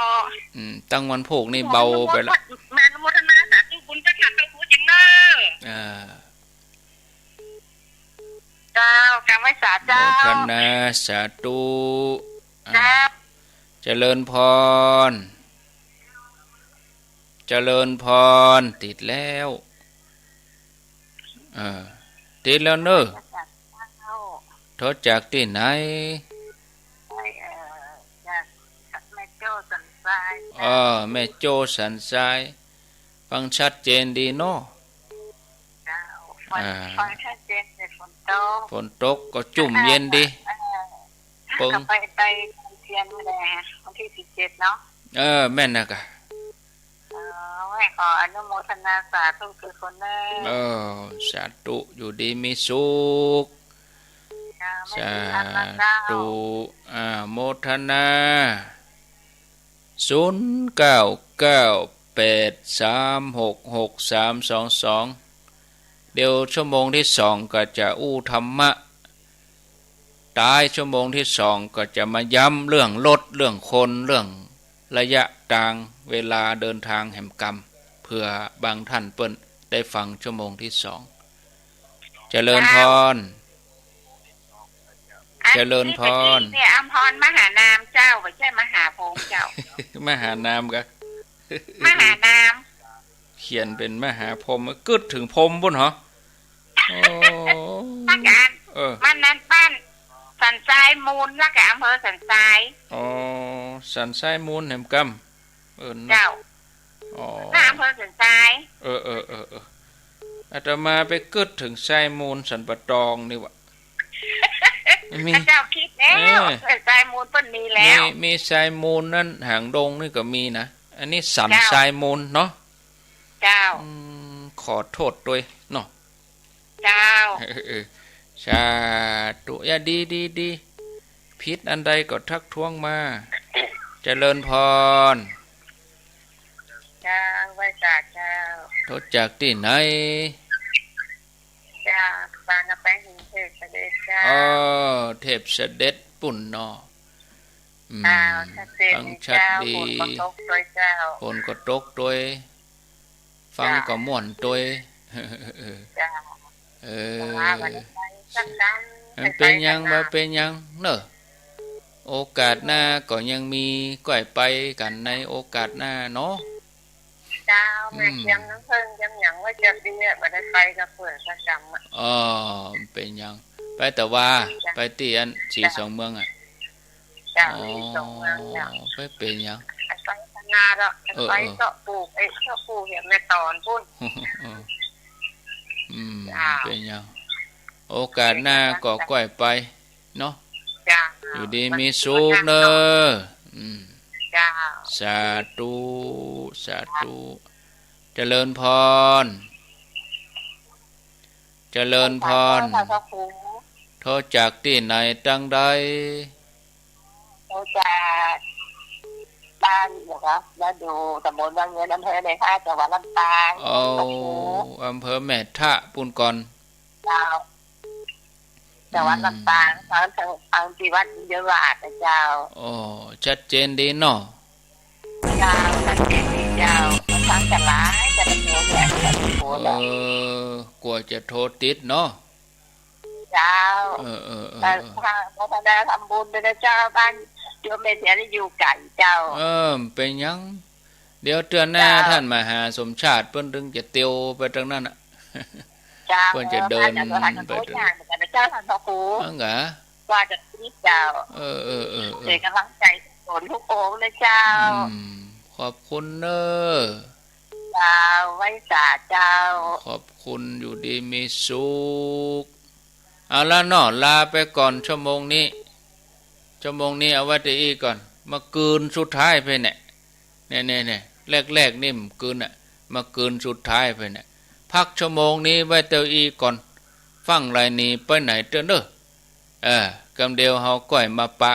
อืม ตั้งวันพูกนี่เบาไปละ มาอนุโมทนาสาธุบุญเจ้าค่ะ พระครูจิมเน้อ อ่า เจ้า กราบไหว้สาเจ้า โมทนาสาธุ อ่า เจ้า เจริญพร เจริญพร ติดแล้ว เออ ติดแล้วเน้อ เจ้า โทรจากตี้ไหน เอ่อ จากแม่โจ้สันทราย เออ แม่โจ้สันทราย ฟังชัดเจนดีเนาะ เจ้า ฟัง อ่า ฟังชัดเจน แต่ฝนตก ฝนตกก็จุ่มเย็นดี เออ เปิ้ง ก็ไป ไปเชียงใหม่วันที่สิบเจ็ดเนาะ เออ แม่นนะกะ เออ แม่ขออนุโมทนาสาธุทุกคนเน้อ เออ สาธุ อยู่ดีมีสุข เจ้า แม่ สาธุ สาธุ อ่า โมทนา ศูนย์เก้าเก้าแปดสามหกหกสามสองสอง เดี๋ยวชั่วโมงตี้สองก็จะอู้ธรรมะ ต๊ายชั่วโมงตี้สองก็จะมาย้ำเรื่องรถ เรื่องคน เรื่องระยะตาง เวลาเดินตางแหมกำ เผื่อบางต้านเปิ้นได้ฟังชั่วโมงตี้สอง เจริญพร เจริญพร อันนี้ไปที่เนี่ย อำพรมหานามเจ้า บ่ใจ้มหาพรหมเจ้า มหานามกะ มหานาม เขียนเป๋นมหาพรหม กึ๊ดเถิงพรหมปู๊นเหรอ โอ้ ละกะ เออ มันนั้นบ้านสันทรายมูล ละกะอำเภอสันทราย อ๋อ สันทรายมูลแหมกำ เออ เจ้า อ๋อ ละอำเภอสันทราย เออ เออ เออ เออ อาตมาไปกึ๊ดเถิงทรายมูลสันป่าตองนี่หว่า มี พระเจ้าคิดแล้ว เออ ทรายมูลเปิ้นมีแล้ว มี มีทรายมูลนั้นหางดงนี่ก็มีนะ อันนี้สัน เจ้า ทรายมูลเนาะ เจ้า อืม ขอโต้ษตวยเนาะ เจ้า เออ เออ สาธุ อย่า ดี ดี ดี ผิดอันใดก็ทักท้วงมา เจริญพร เจ้า ไหว้สาเจ้า โทรจากตี้ไหน จากบางกะแปง เทพเสด็จเจ้า อ๋อ เทพเสด็จปู๊นเนาะ อืม เจ้า ชัดเจน ฟังชัดดี เจ้า ฝนก็ตกตวยเจ้า ฝนก็ตกตวย ฟังก็ม่วนตวย เจ้า เออ เจ้า เออ แต่ว่าวันนี้ไปสักครั้ง มันเป๋นหยัง ไปไปกันมา บ่เป๋นหยังเนาะ โอกาสหน้าก็ยังมี ก้อยไปกั๋นในโอกาสหน้าเนาะ เจ้า แม่ อืม เตรียมน้ำเพิ่งเตรียมหยังไว้เตรียมดีอะ บ่ได้ไปก็เปื้อสักกำอะ อ๋อ เป๋นหยัง ไปแต่ว่า เจ้า ไปตี้อันศรีสองเมืองอะ เจ้า อ๋อ ศรีสองเมืองเจ้า ไปเป๋นหยัง ไปพัฒนาเนาะ เออ ไป เออ เจาะปลูก เอ๊ะ เจาะปลูกเนี่ยแม่ตอนปู๊น เออ อืม เจ้า เป๋นหยัง โอกาสหน้าก็ก้อยไปเนาะ เจ้า อยู่ดีมีสุขเน้อ อืม เจ้า สาธุ สาธุ เจริญพร เจริญพร เจ้าค่ะ พระครู โทรจากตี้ไหนตังใด โทรจากบ้านเหรอคะ บ้านอยู่ตำบลวังเงิน อำเภอเลยค่ะ จังหวัดลำปาง โอ้ พระครู อำเภอแม่ทะปู๊นก่อน เจ้า จังหวัดลำปาง อืม ฟังทาง ฟังที่วัดเยาวราชนะเจ้า โอ้ ชัดเจนดีเนาะ เจ้า สังเกตดีเจ้า มันทั้งจะหลายจะเป็นโหเนี่ยจะเป็นโห เอ เนาะ อ กั๋วจะโทรติดเนาะ เจ้า เออ เออ เออ เออ เออ ก็พา ก็พาได้ทำบุญไปนะเจ้า บ้านโยมแม่เสียนี่อยู่ไก๋เจ้า เออ เป๋นหยัง เดี๋ยวเตื้อหน้า เจ้า ต้านมหาสมชาติเปิ้นตึงจะเตียวไปตางนั้นน่ะ เจ้า เปิ้นจะเดิน เออ ไป เจ้า ท่านพระครู อั้นกา ว่าจะติดเจ้า เออ เออ เออ เออ เป๋นก๋ำลังใจ๋สนทุกองค์นะเจ้า อืม ขอบคุณเน่อ เจ้า ไหว้สาเจ้า ขอบคุณ อยู่ดีมีสุข เอาละเนาะ ลาไปก่อนชั่วโมงนี้ ชั่วโมงนี้เอาไว้เต้าอี้ก่อน เมื่อคืนสุดท้ายไปเนี่ย เนี่ย เนี่ย เนี่ย แรกๆ นี่เมื่อคืนน่ะ เมื่อคืนสุดท้ายไปเนี่ย พักชั่วโมงนี้ไว้เต้าอี้ก่อน ฟั่งไหลหนีไปไหนเตื้อเน่อ เออ กำเดียวเฮาก้อยมาปะ